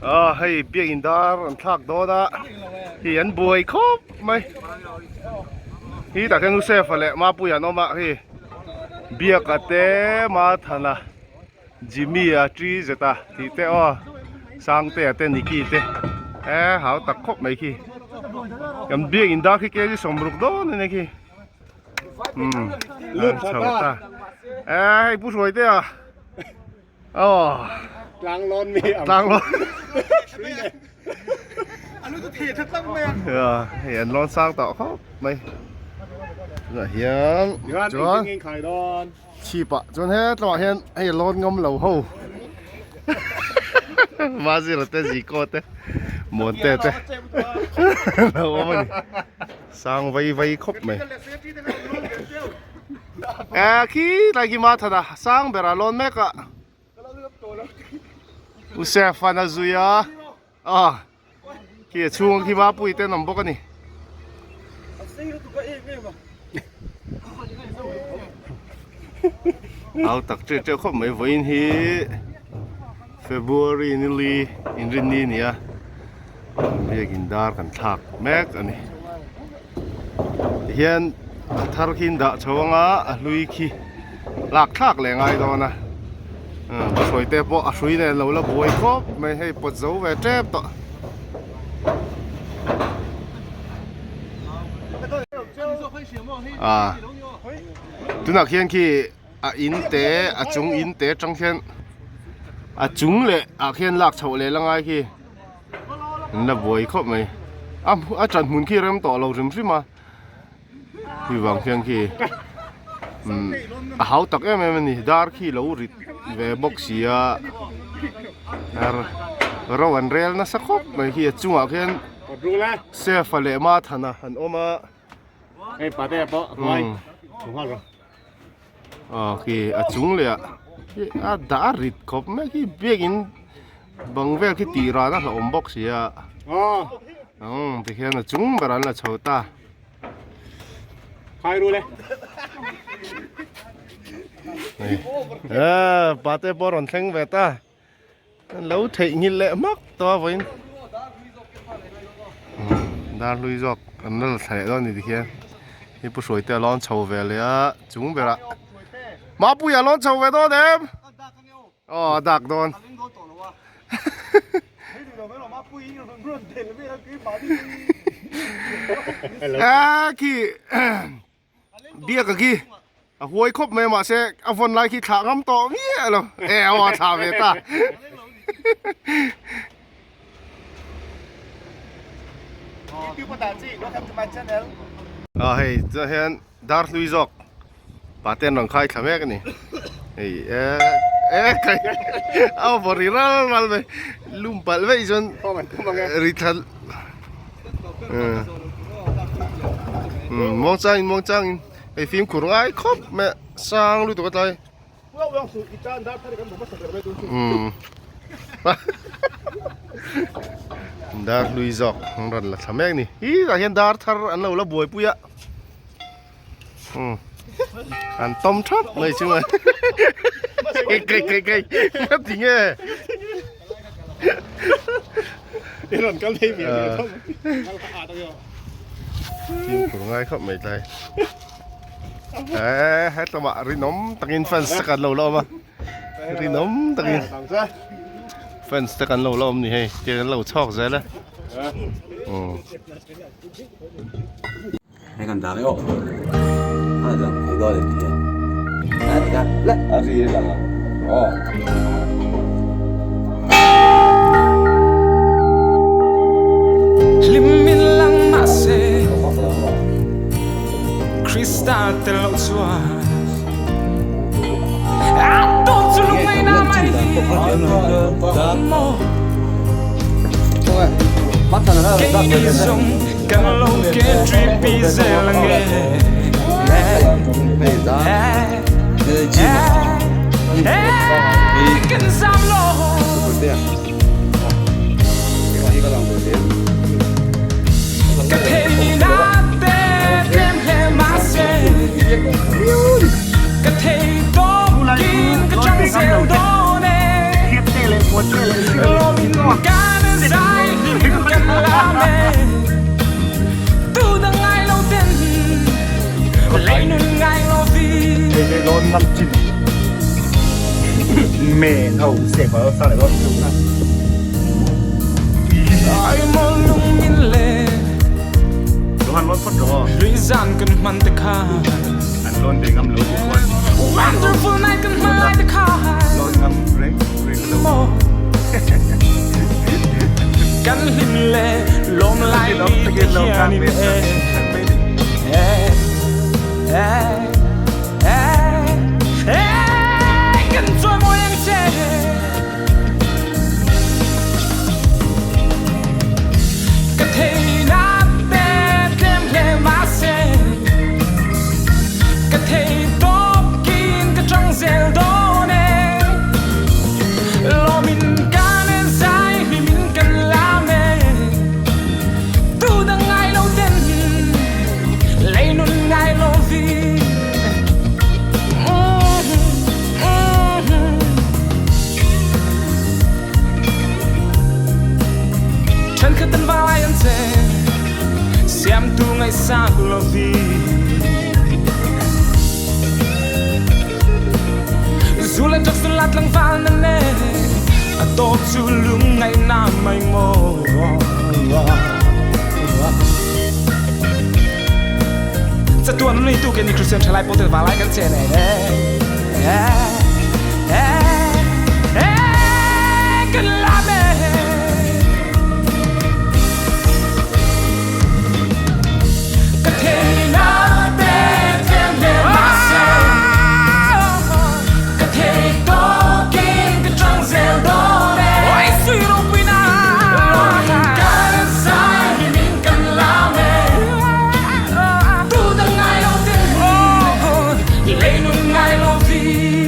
A hei biakin dar an thlak dawn a hei an buai khawp mai hi tah khian Usefa leh Mapuia an awm a hei Biaka te Mathana Jimmy a Tri zeta tih te aw Sangtea te Nicky te e hau tak khawp mai khi kan biakin dar khi kg 60 dawn a nia khi umm an chho ta e hei Pu Hruaitea. Aw. Tlang lawn mi ang. Tlang lawn. Anu tu the that lang mai a. Ya, hei an lawn sang tawh khawp mai. Tunah hian chuan engtin khai dawn. Chhipah chuan he tlawah hian hei lawn ngam lo ho. Mazira te Ziko te Muante te lo awm a ni. Sang vai vai khawp mai. Eh khi tlai khi ma that a sang ber a lawn mek a U Sefan a zui a ah khi a chhung khi mapui te an awm bawk a ni. Au tak teuh teuh khawp mai vawiin hi February ni li inrinni a ni a biakin dar kan thlak mek a ni. Tihian a thar khi an dah chho anga a hlui khi lak thlak leh ngai dawn a hruai te pawh a hrui nen lo la buai khawp mai hei pawt zo ve tep tawh. A tunah khian khi a in te a chung in te atang khian a chung leh ah khian lak chhoh leh la ngai khi. An la buai khawp mai a a ṭan hmun khi rem tawh lo hrim hrim a hei vang khian khi umm a hau tak em em a ni dar khi lo rit ve bawk si a ro an rel nasa khawp mai khi a chungah khian Sefa leh Mathana an awm a. Hei pate pawh a hnuai nghal rawh. Aw khi a chung leh ah a dah a rit khawp mai khi biakin bang vel khi tih ran a hlauhawm bawk si a. Umm tikhian a chung ber an la chho ta. Khai ru le. Eee pate pawh a rawn thleng ve ta. Lo theihnghilh leh hmak tawh a vawiin dar hlui zawk an la la thla leh dawn a ni tikhian hei pu hruaite a lawn chho ve leh a chung berah Mapuia a lawn chho ve dawn em aw a dak dawn a khi. Biak a khi a huai khawp mai a mahse a vawn lai khi thlah ngam tawh miah lo e aw a thlah ve ta. A hei chuan hian dar hlui zawk pate an rawn khai thla mek a ni hei e e kai a vaw ri ral ral mai lum palh veih chuan ri thla Muang changin muang changin hei fimkhur ngai khawp mai a sang lutuk a tlai dar hlui zawk an rawn la thla mek a ni hi tah hian dar thar an lo la buaipui a an tawm thap mai chu kai kai kai kai ka ti nge I rawn kal thei ve ve tho. Fimkhur ngai khawp mai tlai. Eh, hetlama rinawm takin fence te kan lo la awm a. Rinawm takin fence te kan lo la awm ni hei. Tiang an lo chhawk zel e. Um. Hei kan dah aw. A lang thei dawn em hian. A ti kha le a ri lang ang. Aw. Hlim min lang mahse Krista tel loh chuan A tawp chu lungngaihna mai hi maw Keini zawng kan lo ke tripi zel ange Kan zam lo Ka thei na te tlem hle mahse Ka thei tawkin ka chang zel dawn e Lawmin kan ngam chin men ho se ko sa le ro Johan lon phot ro Rizan kan man te kha an lon ve ngam lo ti khuan Wonderful night kan man lai te kha lon ngam reng reng lo Kan hlim le lom lai ni te hian in e e e e kan choi moi ang che Ka thei na te tlem hle ma se Ka thei top kin ka chang zel do ne Lo min kan zai hi min kan la me Tu dang ngai lo ten Lấy nun ngai lo vi Chân khát tân vào ai ăn chê Xem tu ngày xa lo vi Dù là chắc dù là lăng vào nè nè A to chu lung ngày na mai mò Za tuan ni tu ke ni Christian thalai pote valai kan che ne kan la me Ka thei na te tlem le ma se Ka thei to kin ka chang zel do ne Oi sui ro pui na Kan sai hi min kan la me Tu dang ngai lo ten Lei nun ngai lo vi.